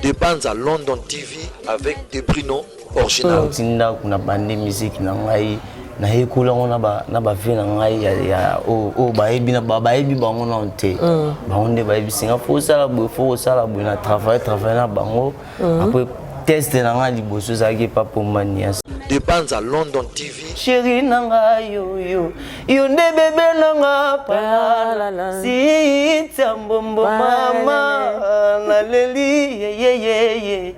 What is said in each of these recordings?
De Banza London TV avec Debrino original. Nauti ndako na bande musique na ngai, nayekola yango na bavie na ngai oyo bayebi bango nano te. Bango nde bayebisi nga: "Faut osala boye, faut osala boye." Na travaille, travaille na bango. Après, test na ngai liboso ezalaki epa Pomba Nias. De Banza London TV. Chéri na ngai, yoyo, yo nde bébé na nga, palala Sitia Mbombo, mama naleli yeyeyeye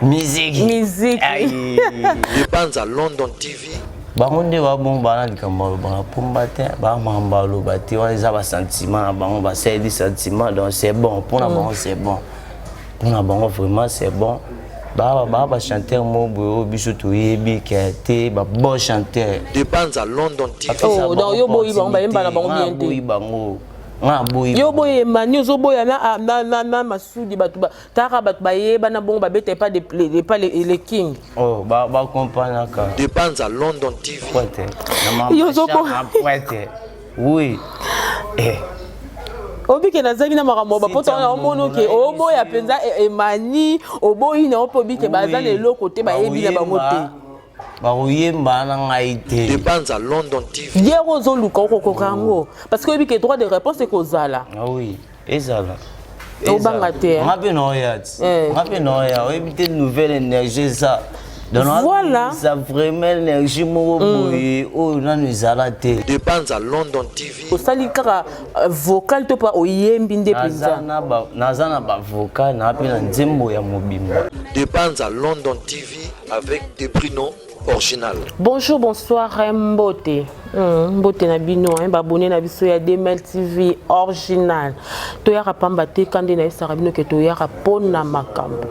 miziki. Miziki. Aïe. De Banza London TV. Bango nde babongo bana likambo balobaka Pomba te, bamakambo baloba te. Wana eza basentiment na bango, basaleli sentiment. Donc c'est bon mpona bango, c'est bon mpona bango, vraiment c'est bon. Baa bachanteur mo boye oyo biso toyebi ke te, babon chanteur. De Banza London TV. Oh, donc yo boyi bango, bayemba na bango bien te. Boyi bango, nga boyi. Yo boyemba ni ozoboya na Masudi, bato taka, bato bayeba na bongo, babeta epa le king. Oh, bakompanaka. De Banza London TV. Pointe. Yo pointe, oui, eh. Obike nazangi na makambo bapoto wana, omoni oke oboya mpenza emani, oboyi na yo mpe obike baza na eloko te, bayebi na bango te. Bakoyemba na ngai te. De Banza London TV. Guerre ozoluka, okokoka yango parce que oyebi ke droit de réponse ekozala. Ah oui, ezala. Obanga te, nga mpe naoya ti. Nga mpe naoya, oyebi te, nouvelle énergie eza. Donc, eza vraiment énergie moko boye oyo nano ezala te. De Banza London TV. Osali kaka vocal to mpa oyembi nde mpenza? Naza na bavocal na mpe na nzembo ya mobimba. De Banza London TV avec Debrino original. Bonjour, bonsoir, mbote. Mbote na bino, hein, babone na biso ya DML TV original. Toyaka pamba te, kande nayebisaka bino ke toyaka mpona makambo.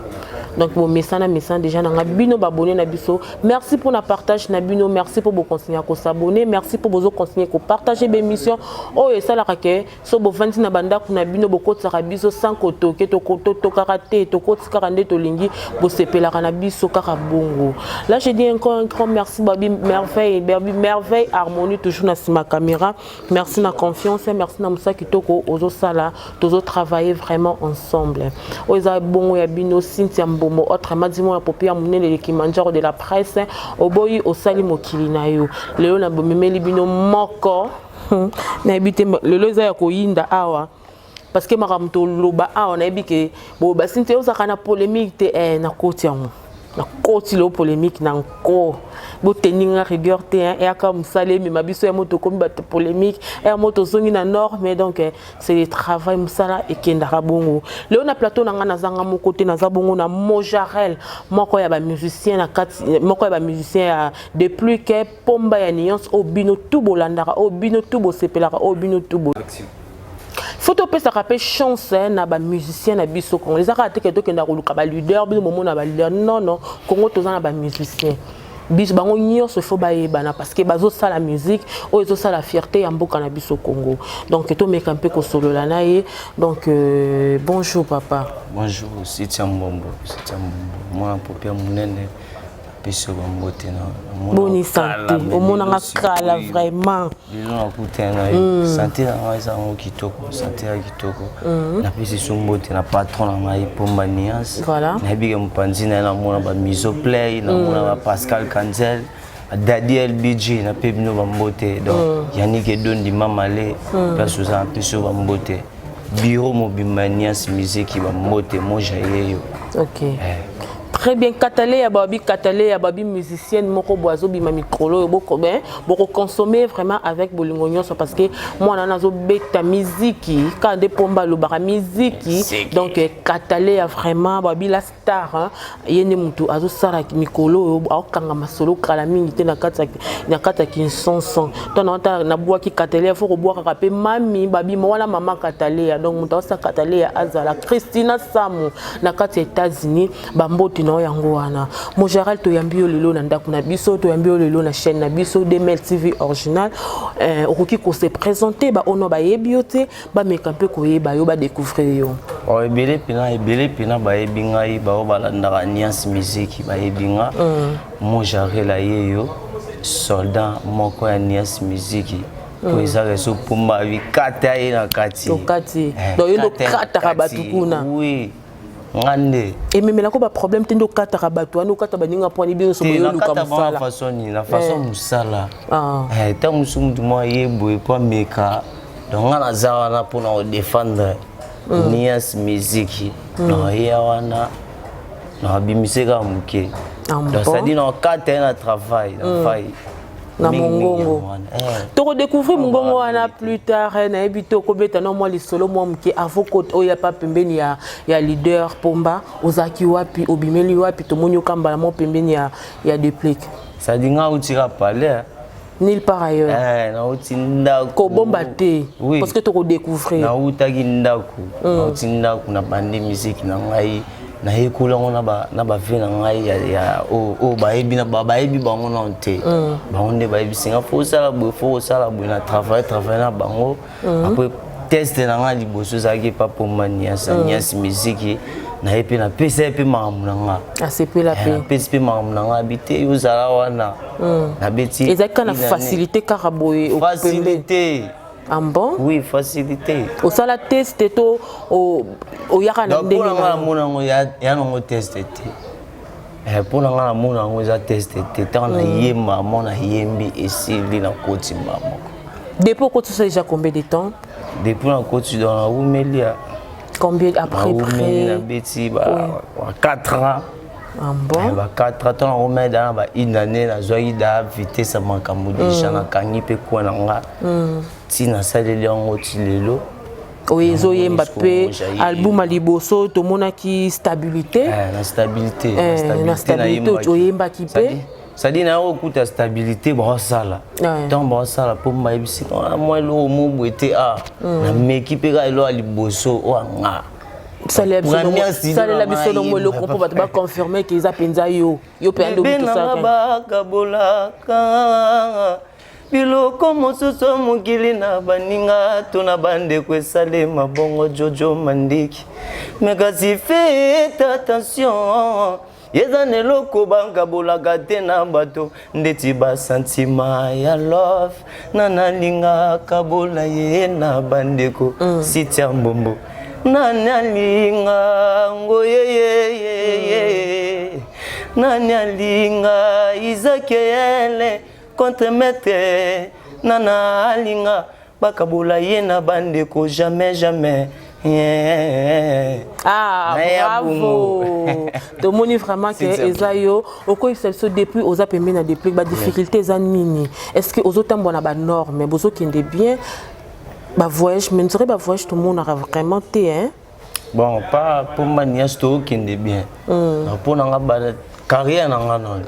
Donc bomesana, mesana déjà na nga bino babone na biso. Merci mpona partage na bino, merci mpo bocontinue kos'abonner, merci mpo bozocontinue kopartage bémission oyo esalaka ke so bovandi na bandako na bino, bokotisaka biso sans kotoke, totokaka te, tokoti kaka nde tolingi, bosepelaka na biso kaka bongo. Là, je dis encore un grand merci, babi Merveille, babi Merveille Harmonie, toujours na nsima caméra. Merci na confiance, merci na mosala kitoko ozosala, tozotravailler vraiment ensemble. Oyo eza bongo ya bino Cynthia Mbombo, autrement dit mwana popi ya monene, le Kilimanjaro de la presse. Oboyi osali mokili na yo. Lelo na bomemeli bino moko, nayebi te, lelo eza ya koyinda awa parce que makambo toloba awa, nayebi ke bo basi te, ozalaka na polémique te. Nakoti yango, nakoti lelo polémique na nko, boteni nga rigueur te, eyaka mosala emema biso ya moto, okomi bato polémique eya moto, ozongi na norme. Donc c'est le travail, mosala ekendaka bongo. Lelo na plateau na ngai, nazanga moko te, naza bongo na Mojarel, moko ya bamusicien na kati, moko ya bamusicien ya de plus ke Pomba ya Nuance, oyo bino tu bolandaka, oyo bino tu bosepelaka, oyo bino tu bo faut topesaka mpe chance na bamusicien na biso Congo. Eza kaka teke tokenda koluka baleader, bino bomona baleader. Non, non, Congo toza na bamusicien biso bango nyonso, faut bayebana parce que bazosala musique oyo ezosala fierté ya mboka na biso Congo. Donc tomeka mpe kosolola na ye. Donc bonjour papa. Bonjour Sitia Mbombo, Sitia Mbombo, mwana popi ya monene, apesi yo bambote na Boni santé? Omonanga kala vraiment. Lelo nakutana na yo, santé na ngai eza yango kitoko, santé ya kitoko. Napesi so mbote na patron na ngai Pomba Niance. Nayebi ke mopanzi na ye namona bamiso play, namona ba Pascal Kanzel, Dadi LBG, nape bino bambote. Donc Yannick Edondi Mamale, place oza, napesi yo bambote. Bureau mobimba ya Niance Miziki, bambote. Moja yeyo. Ok, très bien. Katale ya babi, katale ya babi, musicienne moko boye azobima mikolo oyo, bokoconsommer vraiment avec bolingo nyonso parce que mwana wana azobeta miziki kaka nde Pomba alobaka miziki. Donc Katale ya vraiment babi la star, hein, ye nde motu azosala mikolo oyo, aokanga masolo kala mingi te na kati ya Kinsonson. To na nabwaki Kataleya, faut kobwakaka mpe mami babima wana, mama Kataleya. Donc moto aosala Kataleya azala Christina Samu na kati ya États-Unis. Bambote na yo yango wana. Mojaral, toyambi yo lelo na ndako na biso, toyambi yo lelo na chaîne na biso DML TV original. Okoki kose présenter, baono bayebi yo te, bameka mpe koyeba yo, badécouvrir yo. Oh, ebele mpena, ebele mpena bayebi ngai, bao balandaka Niance Miziki bayebi nga. Mojarela ye yo, soldat moko ya Niance Miziki po eza reso Pomba bikata ye na kati. Okati. Donc yo nde okataka bato kuna. Oui. Nga nde Ememelako baproblème te nde okataka bato wana, okata baninga mpo wani bino so boyoluka mosala? Façon nini? Na façon mosala. Ntango mosusu mutu moko aye boye mpo ameka. Donc nga naza wana mpona kodéfendre Nias Musique. Naoya wana, nabimise kaka moke. Donc c'est-à-dire nakata ye na travail, na fai na mongongo. Tokodécouvrir mongongo wana plus tard. Nayebi te, okobeta no mwa lisolo mwa moke avant oyo pa pembeni ya leader Pomba. Ozalaki wapi? Obimeli wapi? Tomoni okambala mwa pembeni ya Déplique. C'est-à-dire nga autika palais. Nulle part ailleurs? Nauti ndako. Kobomba te. Oui. Parce que tokodécouvrir. Nautaki ndako, nauti ndako, na bande musique na ngai, nayekola yango na bave na ngai oyo bayebi, bayebi bango nano te. Bango nde bayebisi nga: faut osala boye, faut osala boye. Na travaille na bango. Après, test na ngai liboso ezalaki epa Pomba Nias, Nias Musique. Naye mpe napesa ye mpe makambo na nga. Asepela mpe. Napesi mpe makambo na nga, abi te, ozala wana, nabeti. Ezalaki kaka na facilité kaka boye? Facilité. Ah bon? Oui, facilité. Osala test to oyaka na ndenge? Mpona nga namona yango ya nango test te. Mpo na nga namona yango eza test te. Ntango nayemba mo, nayembi, esili, nakoti mba moko. Depuis okoti, ça déjà combien de temps? Depuis nakoti, donc nawumeli ya Combien après? Nawumeli, nabeti ba 4 ans. Ah bon? Ba 4 ans. Ntango nakomai da na ba une année, nazwaki da vitesse ya makambo déjà, nakangi mpe kwa na nga ti nasaleli yango ti lelo. Oyo ezoyemba mpe album ya liboso, tomonaki stabilité. Na stabilité. Na stabilité oyembaki mpe. C'est-à-dire na okuta stabilité, baosala ntango baosala mpo bayebisi mwa eloko mo boye te. A nameki mpe kaka eloko ya liboso oyo anga. Salela biso nongo eloko mpo bato baconfirme ke eza mpenza yo, yo mpe ande. Nanga bakabolaka biloko mosusu ya mokili na baninga to na bandeko, esalema bongo. Jojo Mandiki, me kasi faites attention, eza na eloko bakabolaka te na bato ndeti basentiments ya love na nalinga kabola ye na bandeko. Sitia Mbombo, nani alinga ngo yeyeyeye? Nani alinga Izakeyele contre maître? Nana alinga bakabola ye na bandeko? Jamais, jamais, yeah. Ah, bravo! Tomoni vraiment ke eza yo. Okoyebisa biso, depuis oza pembeni na Déplique, badifficulté eza nini? Est ce que ozotambola na banorme, bozokende bien, bavoyage? Mais nzore bavoyage tomonaka vraiment te, hein? Bon, pas Pomba nyonso tokende bien. Mpo na nga, carrière na nga nano,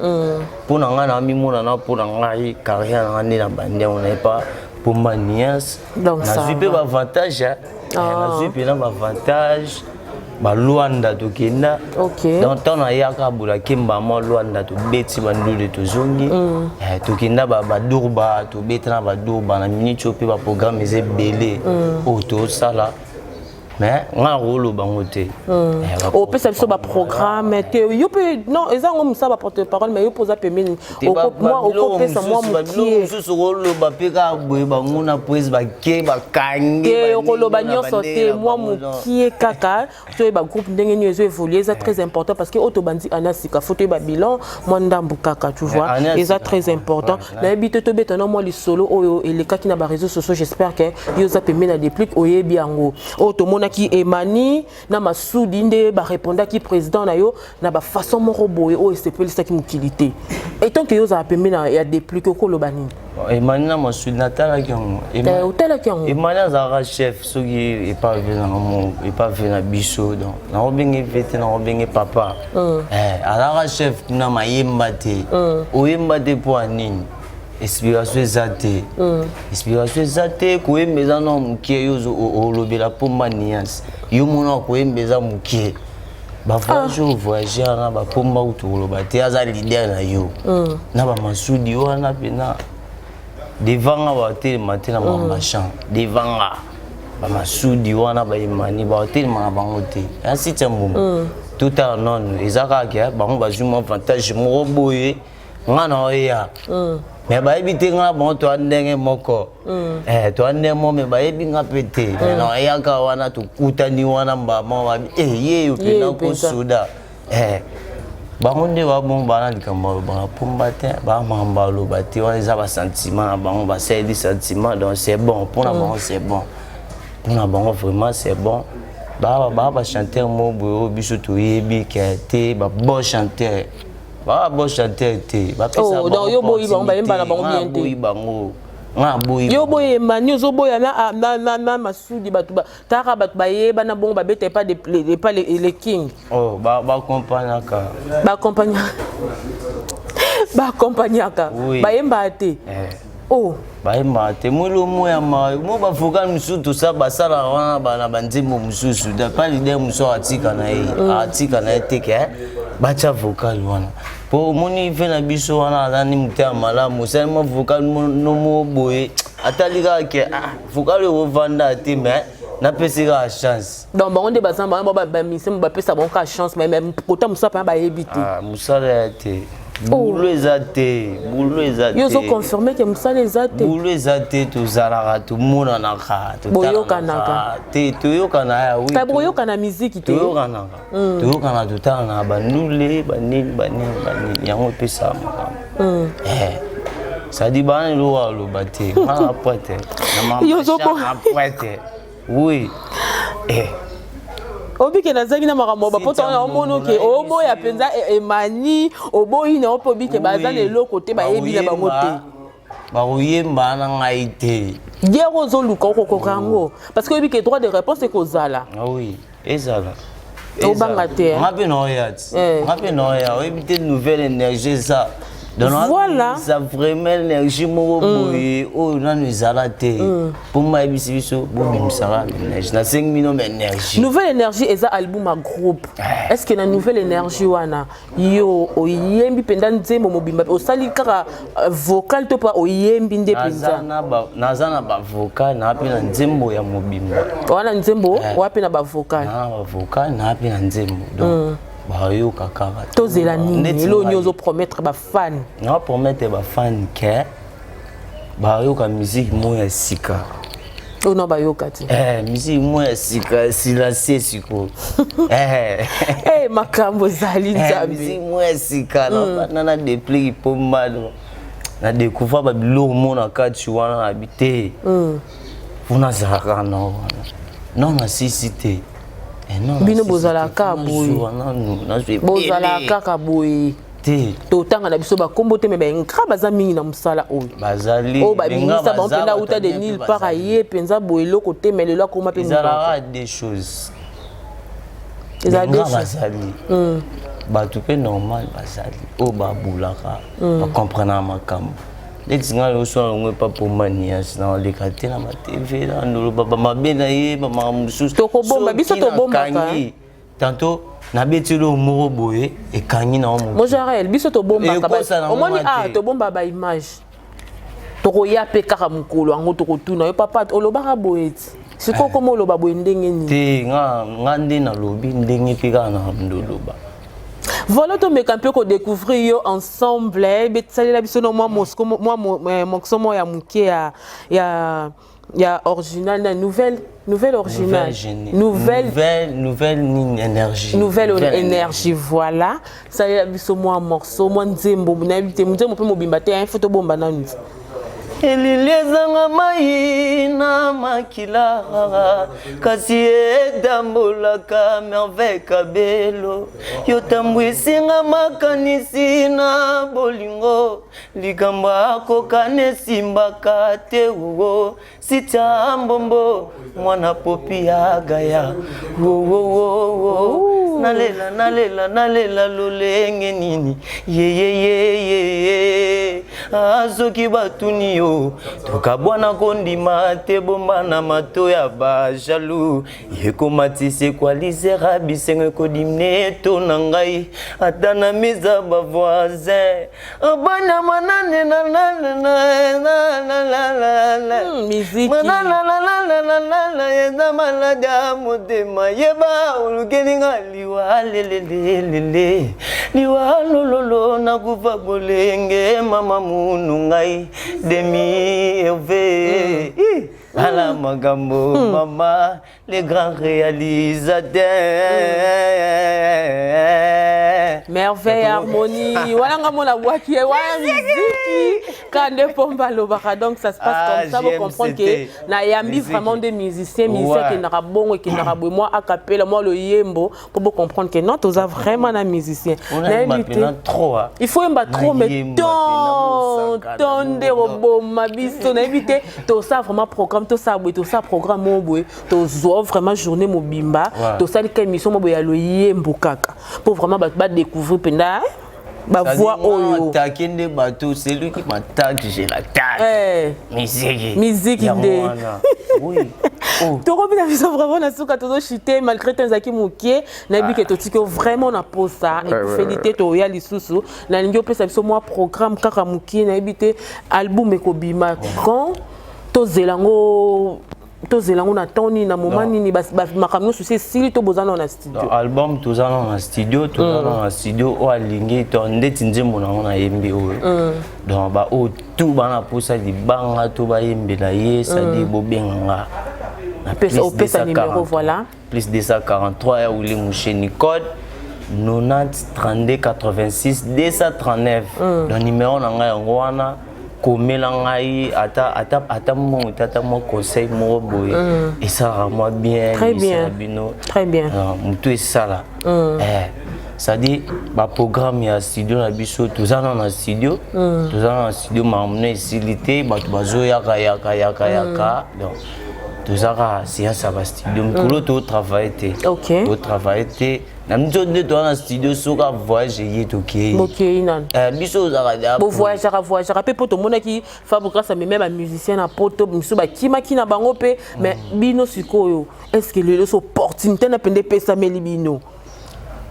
mpo na nga na mimona na mpo na ngai carrière na nga nde na bandi yango, naye pa Pomba Nias. Nazwi mpe baavantage, nazwi mpena baavantage. Balwanda tokenda. Donc ntango nayaka bola kemba mwa Lwanda, tobeti bandule, tozongi. Tokenda badurba, tobeta na badurba. Na miniti oyo mpe baprogramme eza ebele oyo tosala, mais nga nakoloba yango te. Opesa biso baprogramme te, yo mpe? Non, eza yango mosala baporte parole, mais yo mpe oza pembeni, okopesa mwa mokie. Mosusu okoloba mpe kaka boye, banguna po esi bake bakangi. Te, okoloba nyonso te, mwa mokie kaka, toyeba groupe ndenge nini ezo évolue. Eza très important parce que oyo tobandi ana sika, faut toyeba bilan mwa ndambu kaka, tu vois, eza très important. Nayebi te, tobeta na mwa lisolo oyo elekaki na baréseaux sociaux. J'espère que yo oza pembeni na Déplique, oyebi yango. Oyo tomonaki Emani na Masudi nde barépondaki président na yo na bafaçon moko boye oyo esepelisaki mokili te. Etant que yo ozala pembeni ya Déplique, okoloba nini? Emani na Masudi, natalaki yango. Otalaki yango? Emani azalaka chef soki epa ve nanga mo, epa ve na biso. Donc nakobenge ve te, nakobenge papa. Azalaka chef kuna, mayemba te, oyemba te. Mpo ya nini? Inspiration eza te, inspiration eza te. Koyemba eza na mokie. Yo olobela Pomba Niance, yo mona koyemba eza mokie. Bavoyage oyo voyage wana, bapomba kutu koloba te, aza leader na yo na bamasudi wana mpena devant nga, batelema te na mamachan devant nga. Bamasudi wana, bayemani, batelema na bango te. Asiti ya mbuma, totala nano, eza kaka bango bazwi mwa avantage moko boye. Nga na oya. Mais bayebi te nga bango toa ndenge moko. Eh, toa ndenge moko, mais bayebi nga mpe te. Mais na oyaka wana, tokutani wana mbama babi eh, ye yo mpenza kosoda. Eh, bango nde babongo bana likambo balobaka pomba te, bamakambo baloba te wana eza basentiment na bango, basaleli sentiment. Donc c'est bon mpona bango, c'est bon mpona bango, vraiment c'est bon. Baa bachanteur moko boye oyo biso toyebi ke te, babon chanteur, baa bon chanteur te. Oh, donc yo boyi bango, bayemba na bango bien te. Boyi bango, nga boyi. Yo boyemba ni ozoboya na Masudi, bato taka, bato bayeba na bongo, babeta epa le king. Oh, bakompagnaka. Bakompagnaka, bayembaka te. Oh. Bayembaka te. Mwelo moyama mo bavocal mosusu tosa basalaka wana bana banzembo mosusu pa leader mosusu atika na ye, atika na ye te ke batya vocal wana, mpo omoni ve na biso wana aza ni motema malamu, osali mwa vocal nomo boye, atali kaka ke ah, vocal oyo ovanda te, mais napesi kaka chance. Donc bango nde baza bango bamise, bapesa bango kaka chance, mais kota mosala mpena bayebi te. Mosala ya te, bulu eza te, bulu eza te. Yo ozoconfirme ke mosala eza te? Bulu eza te. Tozalaka, tomonanaka. Boyokanaka? Te, toyokana ya oui. Boyokana miziki te? Toyokanaka, toyokana, totalana bandule banini banini banini, yango epesaka makambo. C'est-à-dire bana eloko aloba te, nga na prête na prête, oui. Obike nazangi na makambo bapoto wana, omoni oke oboya mpenza emani, oboyi na yo mpe obike baza na eloko te, bayebi na bango te. Bakoyemba na ngai te. Guerre ozoluka, okokoka yango? Parce que oyebi ke droit de réponse ekozala. Oui, ezala. Obanga te? Nga mpe naoya ti, nga mpe naoya, oyebi te, nouvelle énergie eza. Voilà. Eza vraiment énergie moko boye oyo nanu ezala te, mpo mayebisi biso bobimisaka énergie, nasengi bino ma énergie. Nouvelle énergie eza album ya groupe. Est ce que na nouvelle énergie wana yo oyembi mpenza nzembo mobimba, osali kaka vocal to mpa oyembi nde mpenza? Naza na bavocal, naa mpe na nzembo ya mobimba. Wana nzembo wapi na bavocal? Naa na bavocal, naa mpe na nzembo, donc bayoka kaka. Tozela nini? Eloko nini ozopromettre bafan? Naa promettre bafan ke bayoka musique moko ya sika. Oyo na bayoka te. Musique moko ya sika, silencieux sikoyo. Makambo ezali Nzambe. Musique moko ya sika nabanda na Deplick Pombado, na découvrir babiloko mo na kati wana, nabi te mpo nazalaka na wana non, nasisi te. Bino bozalaka boye, bozalaka kaka boye. Te. Totanga na biso bakombo te, mais baingra baza mingi na mosala oyo. Bazali. Oyo babimisa bango mpenza auta de nulle part, aye mpenza boye eloko te, mais lelo akoma mpe. Ezalaka des choses. Ezala Benga bazali bato mpe normal, bazali oyo babulaka, bacomprenaka makambo neti ngai. Lelo yango epa Pomba Nias na oleka te na baTV, na ndoloba bamabe na ye, bamakambo mosusu. Tokobomba, biso tobombaka. Tantôt nabeti eloko moko boye, ekangi na yo. Mojarel, biso tobombaka, omoni a tobomba baimage, tokoya mpe kaka mokolo yango tokotuna yo: papa, olobaka boye ti sikoyo koma oloba boye ndenge nini? Te, nga nde nalobi ndenge mpe kaka na ndoloba. Voilà, tomeka mpe kodécouvrir yo ensemble. Betisalela biso no mwa morceau moko ya moke ya original na nouvelle original. Nouvelle, nouvelle, nouvelle nini, énergie. Nouvelle, nouvelle énergie, voilà. Salela biso mwa morceau, mwa nzembo, nayebi te, nzembo mpe mobimba te, fo tobomba nanu. Elili ezanga mai na makila, kasi etambolaka. Merveille Kabelo, yo tambwisinga makanisi na bolingo, likambo akokana esimbaka te. Uo Sita Mbombo, mwana popi ya gaya, wowowowo, nalela, nalela, nalela lolenge nini yeyeyeye. Soki batuni yo tokabwana, kondima te, bomba na mato ya bajaloux, ekomatisa equalisera bisengo, ekodimine to na ngai ata na misa bavoisin bana manane. Miziki. Eza maladi ya motema, yeba olukeli nga liwa lelelelele. Liwa lololo nakufa bolenge mama munu ngai demi Hervé ala makambo mama le grand réalisateur. Merveille harmonie wana nga mona bwaki ye wana miziki ka nde Pomba alobaka. Donc ça se passe comme ça, vous comprendre que nayambi vraiment des musiciens, musicien ekendaka bongo, ekendaka boye, mwa acapella, mwa loyembo, po bo comprendre que non, toza vraiment na musicien. Nayebi te, il faut yemba trop, mais ton ton nde koboma biso. Nayebi te, tosala vraiment programme, tosala boye, tosala programme moko boye, tozwa vraiment journée mobimba, tosali ka émission moko boye ya loyembo kaka mpo vraiment bato badécouvrir mpenza bavoix oyo. Attaquer nde bato, celui qui m'attaque, je l'attaque. Miziki. Miziki nde. Oui. Oh. Tokomi na biso vraiment na suka, tozochite malgré temps ezalaki mokie. Nayebi ke totiki yo vraiment na posa ekufeli te, toya lisusu. Nalingi opesa biso mwa programme kaka mokie. Nayebi te, album ekobima quand? Tozela yango, tozela yango na temps nini, na moment nini? Makambo nyonso esi esili to boza nao na studio? Album, toza nano na studio, toza nano na studio. Oyo alingi to ndeti nzembo nango nayembi oyo, donc baoyo tu bana posa libanga to bayembela ye, c'est-à-dire bobenganga na opesa numéro, voilà. Plus 243 ya Wili Musheni, code 90 32 86 239. Donc numéro na ngai yango wana. Komela ngai ata ata ata mbongo te, ata mwa conseil moko boye esalaka mwa bien. Très bien. Bino. Très bien. Motu esala, c'est-à-dire baprogramme ya studio na biso, toza nano na studio, toza nano na studio, makambo na esili te, bato bazoyaka yaka yaka yaka. Donc toza kaka séance ya bastudio, mikolo totravaille te, totravaille te na biso nde toza na studio. Soki avoyage ye, tokei. Bokei nano. Biso ozalaka. Bovoyageaka, voyageaka mpe, mpo tomonaki Fabregas ameme bamusicien na poto, misusu bakimaki na bango mpe. Mais bino sikoyo, est ce que lelo so opportunité na mpenza epesameli bino,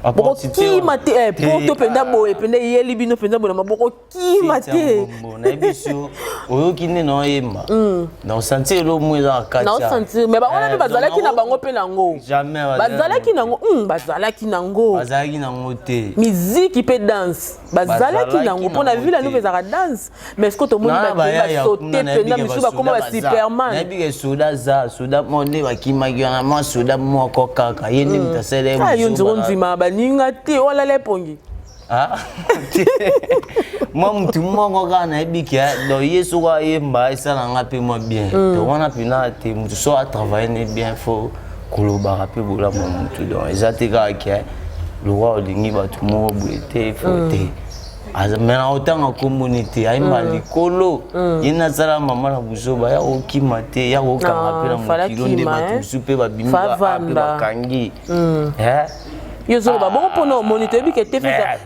bokokima te? Poto mpenza boye mpenza eyeli bino mpenza boye na maboko, kima te? Nayebi so oyoki nde naoyemba, naosentir elo mo eza na kati. Naosentir, mais bango mpe bazalaki na bango mpe nango. Jamais. Bazalaki nango, bazalaki nango. Bazalaki nango te. Miziki mpe danse bazalaki nango, mpo na ville anuve ezalaka danse. Mais ce que tomoni, basote mpenza, misusu bakoma basuperman. Nayebi ke soda za soda mo nde bakimaki wana, mwa soda moko kaka ye nde moto asala. Yo nzoko ndima baninga te, olala epongi. Mwa mutu moko kaka nayebi ke donc ye soki ayemba esalanga mpe mwa bien. Donc wana mpena te, mutu so atravaille ne bien, faut kolobaka mpe bolamu ya mutu. Donc eza te kaka ke lokwa olingi bato moko boye te, faut te. Mais na otanga komboni te, ayemba likolo ye nasala mama na buzoba ya kokima te, ya kokanga mpe na mokilo nde bato mosusu mpe babimi mpe bakangi. Yo ozoloba bongo mpona omoni, toyebi ke te.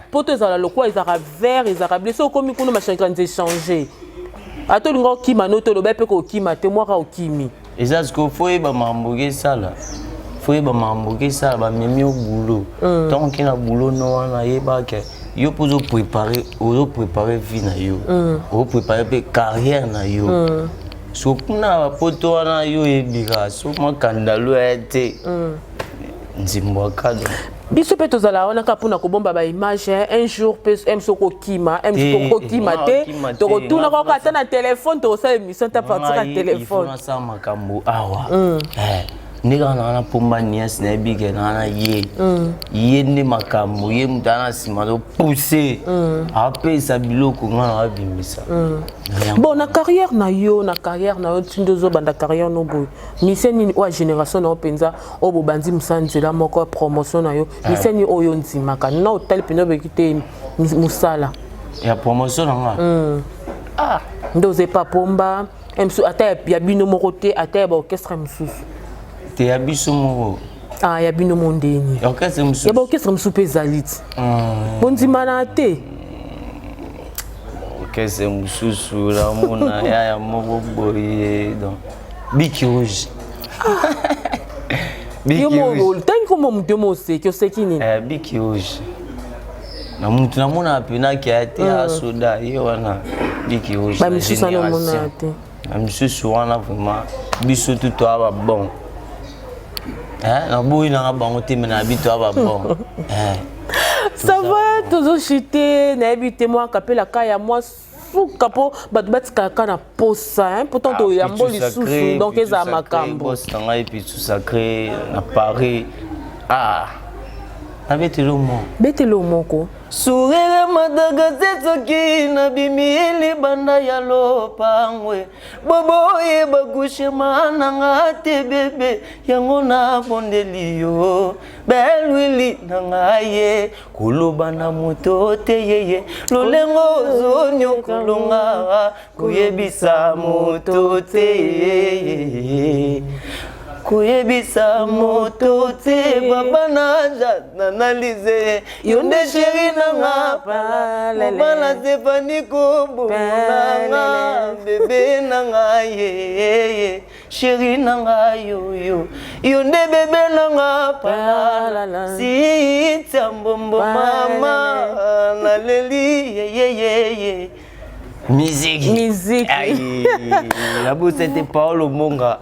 Mpo to ezala lokwa, ezalaka vert, ezalaka bleu. So okomi kuna, machankanzi échange. Ata olinga okima no, toloba mpe kokima te, mwaka okimi. Eza sikoyo, faut oyeba makambo oke esala, faut oyeba makambo oke esala. Bamemi yo boulot, ntango oke na boulot no wana, yeba ke yo mpo ozoprépare, ozoprépare vie na yo, ozoprépare mpe carrière na yo. So kuna bapoto wana, yo oyebi kaka so mwa kandalo ya te, nzimbo ya kado. Biso mpe tozala wana kaka mpona kobomba baimage. Un jour mpe m soki okima, m soki okokima te, tokotuna kaka ata na telefone, tokosala émission ta partir ya telefone. Nasala makambo awa nde kaka naa na Pomba Niasi, nayebi ke naa na ye, ye nde makambo, ye moto aa na nsima azopousse, apesa biloko nga na abimisa. Bon, na carrière na yo, na carrière na yo, ntindo ozobanda carrière no boye, mission nini oyo ya génération na yo mpenza, oyo bobandi mosala nzela moko ya promotion na yo, mission nini oyo ondimaka na otali mpenza obeki te mosala? Ya promotion na nga? Ah, nde oza epa Pomba, ata ya bino moko te, ata ya baorchestre mosusu? Te, ya biso moko. Ah, ya bino mo ndeni? Orchestre mosusu? Ya baorchestre mosusu mpe ezali ti bondimana te. Orchestre mosusu, namona yaya moko boye, donc Biki Rouge. Ntangi kombo motu yo mo oseki, oseki nini? Biki Rouge na mutu namonaka mpenaki aya te, asoda ye wana Biki Rouge. Bamisusu wana omonaka te? Na misusu wana vraiment, biso tu toya babon, naboyi nanga bango te, me na bi toya babon. Ça va, tozochite. Nayebi te, mwa kapela ka ya mwa suka mpo bato batikala na posa, pourtant toyambo lisusu, donc ezala makambo. Boss na ngai, Pitu Sacré na Paris. Ah, nabeteli mo. Beteli moko. Sourire mataka te soki nabimi libanda ya lopangwe. Bobo oyeba kushema nanga te, bébé. Yango nabondeli yo, belwili na ngai ye, koloba na moto te yeye. Lolengo ozonyokolonga, koyebisa moto te yeye, koyebisa moto te. Baba na analyse yo nde chéri nanga, mobala Stefani, kombo nanga, bébé nanga ye, chéri nanga yoyo, yo nde bébé nanga. Palala Sitia Mbombo, mama naleli yeyeyeye. Miziki. Miziki. Nabosa te Paolo Monga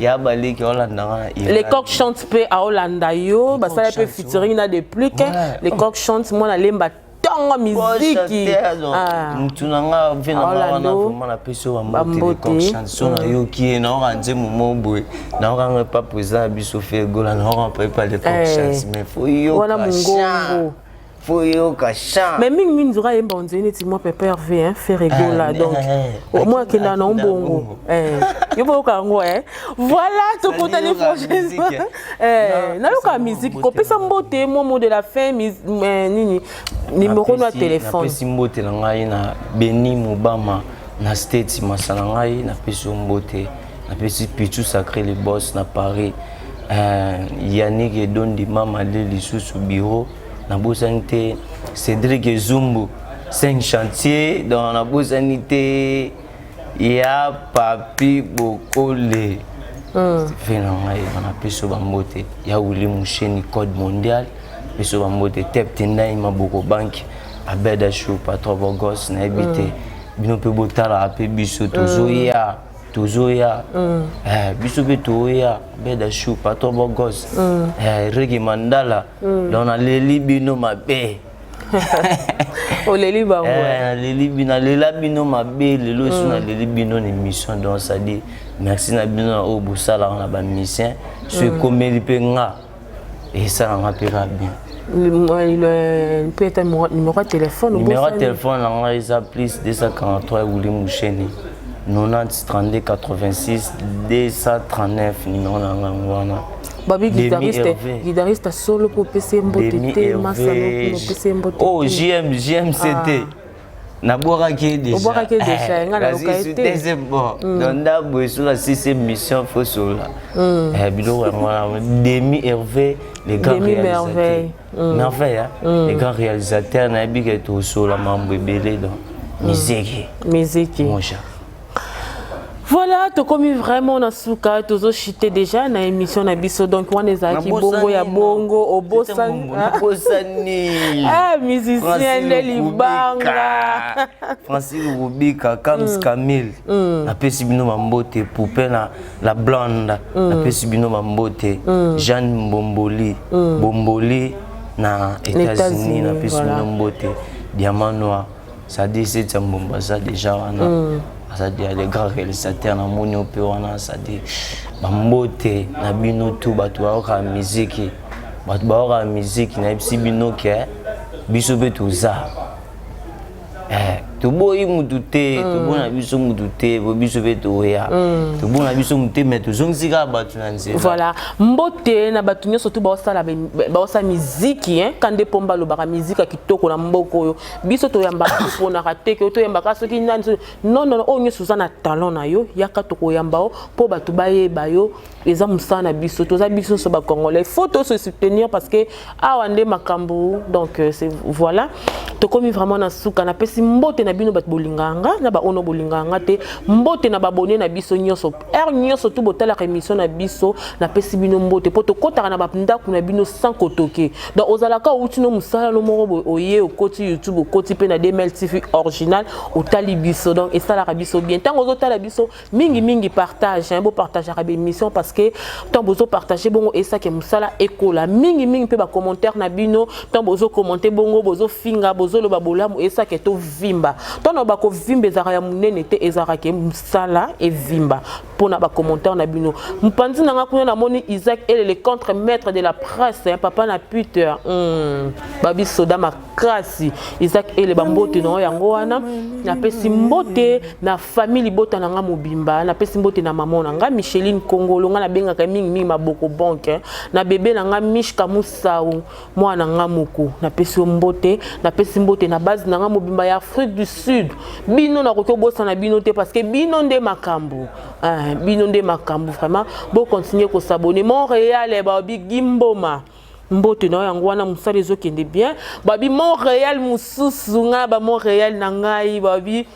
ya baleki olandanga. Les Coq Chante mpe aolanda yo, basala mpe featuring na Déplique. Les Coq Chante, mwana lemba ntongo miziki. Mutu na nga, ve na nga wana, vraiment napesi yo bambote. Les Coq Chante, so nayoki ye, naoka nzembo mo boye, naokanga pa président na biso Fegola, naoka mpe pa Les Coq Chante, mais faut yoka mongongo. Faut yoka chant. Mais mingi mingi nzoka yemba onzeli neti mwa Pepe Hervé, hein, Ferre Gola. Donc moi akenda na mbongo yo boyoka yango. Voilà, tokutani prochainement. Nayoka musique, kopesa mbote, mwa mot de la fin, nini, numéro no ya téléphone. Napesi mbote na ngai na Beni Mobama na State, masa na ngai, napesi yo mbote. Napesi Pichu Sacré, le boss na Paris, Yannick Edondi, mama le lisusu bureau. Nabosani te Cédric Ezumbu, 5 chantier. Donc nabosani te ya Papi Bokole, ve na ngai. Napesi yo bambote ya Wili Musheni, code mondial. Biso bambote tep tendai maboko banke Abeda Chou, patron bogos. Nayebi te, bino mpe botalaka mpe biso, tozoya, tozoya, biso mpe toya. Abeda Chou, patron bogos, Reke Mandala. Donc naleli bino mabe. Oleli bango. Naleli bino, nalela bino mabe. Lelo esu naleli bino na émission. Donc c'est-à-dire merci na bino na oyo bosalaka na bamusicien. So ekomeli mpe nga, esalanga mpe ka bien. Mpe ata numéro ya téléphone. Numéro ya téléphone na ngai eza plus 243, Wuli Musheni, 90 32 86 239. Numéro na ngai yango wana. Babi guitariste, guitariste solo mpo opesa ye mbote te, masano opesa ye mbote. Oh, JM JMCT, nabwakaki ye déjà. Obwakaki ye déjà, nga nayoka ye te. Deuxième bon, donc ndambo esola sixième mission, fo sola biloko yango wana. Demi Hervé, le grand réalisateur, Merveille, hein? Le grand réalisateur, nayebi ke tosola mambo ebele. Donc miziki. Miziki. Moja. Voilà, tokomi vraiment na suka, tozochite déjà na émission na biso. Donc wana ezalaki bongo ya bongo. Obosani. Ah, musicien nde libanga. Francis Rubika, Kams Camille, napesi bino bambote. Poupe na la blonde, napesi bino bambote. Jeanne Mbomboli, Bomboli na États-Unis, napesi bino mbote. Diamant Noir, c'est-à-dire Setia Mbombo aza déjà wana, c'est-à-dire le grand réalisateur, namoni yo mpe wana. C'est-à-dire bambote na bino tu, bato bayokaka miziki, bato bayokaka miziki. Nayebisi bino ke biso mpe toza, toboyi mutu te, tobona biso mutu te, po biso mpe toya, tobona biso mutu te, mais tozongisi kaka bato na nzela. Voilà, mbote na bato nyonso tu baosala, baosala miziki, hein. Ka nde mpo balobaka miziki ya kitoko na mboka oyo, biso toyambaka, toponaka te ke toyambaka soki nani. Non, non, oyo nyonso oza na talent na yo, yaka, tokoyamba yo mpo bato bayeba yo. Eza mosala na biso, toza biso nyonso bacongolais, faut to se soutenir parce que awa nde makambo. Donc c'est voilà. Tokomi vraiment na suka. Napesi mbote na bino bato bolingaka nga na baono bolingaka nga te. Mbote na babone na biso nyonso, heure nyonso tu botalaka émission na biso. Napesi bino mbote mpo tokɔtaka na bandako na bino sans kotoke. Donc ozalaka outi no mosala no moko boye, oye, okoti YouTube, okoti mpe na DML TV Original, otali biso. Donc esalaka biso bien ntango ozotala biso. Mingimingi partage, hein, bopartageaka baémission, parce que ntango bozopartage bongo, esake mosala ekola mingimingi. Mpe bacommentaire na bino, ntango bozokommente bongo, bozofinga, bozoloba bolamu, esake tovimba. Ntango bakovimba ezalaka ya monene te, ezalaka ke mosala evimba mpona bacommentaire na bino. Mopanzi na nga kuna, namoni Isaac Elele, contre maître de la presse, hein, papa na Peter, babi soda makasi. Isaac Ele, bambote na yo yango wana. Napesi mbote na famille libota na nga mobimba. Napesi mbote na mama na nga Micheline Kongolo, nga nabengaka mingimingi Maboko Bonke, na bebe na nga Mishka Musau, mwana na nga moko. Napesi yo mbote. Napesi mbote na base na nga mobimba ya Afrique du Sud. Bino, nakoki obosana bino te, parce que bino nde makambo, bino nde makambo vraiment. Bocontinue kos'abonner. Montréal, babi Gimboma, mbote na yo yango wana. Mosala ezokende bien. Babi Montréal mosusu, ngai bamontréal na ngai, babi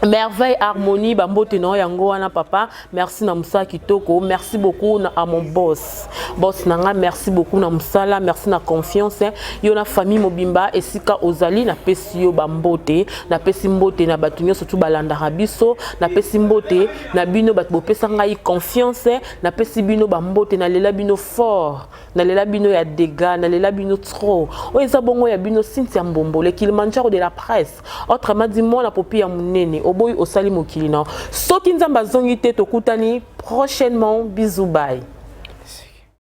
Merveille Harmonie, bambote na yo yango wana. Papa, merci na mosala kitoko. Merci beaucoup na à mon boss, boss na nga, merci beaucoup na mosala, merci na confiance yo na famille mobimba. Esika ozali, napesi yo bambote. Napesi mbote na bato nyonso tu balandaka biso. Napesi mbote na bino bato bopesa ngai confiance. Napesi bino bambote. Nalela bino fort, nalela bino ya dégâts, nalela bino trop. Oyo eza bongo ya bino Cynthia Mbombo, le Kilimanjaro de la presse, autrement dit mwana popi ya monene. Oboyi, osali mokili na. Soki Nzambe azongi te, tokutani prochainement. Bisous, bye.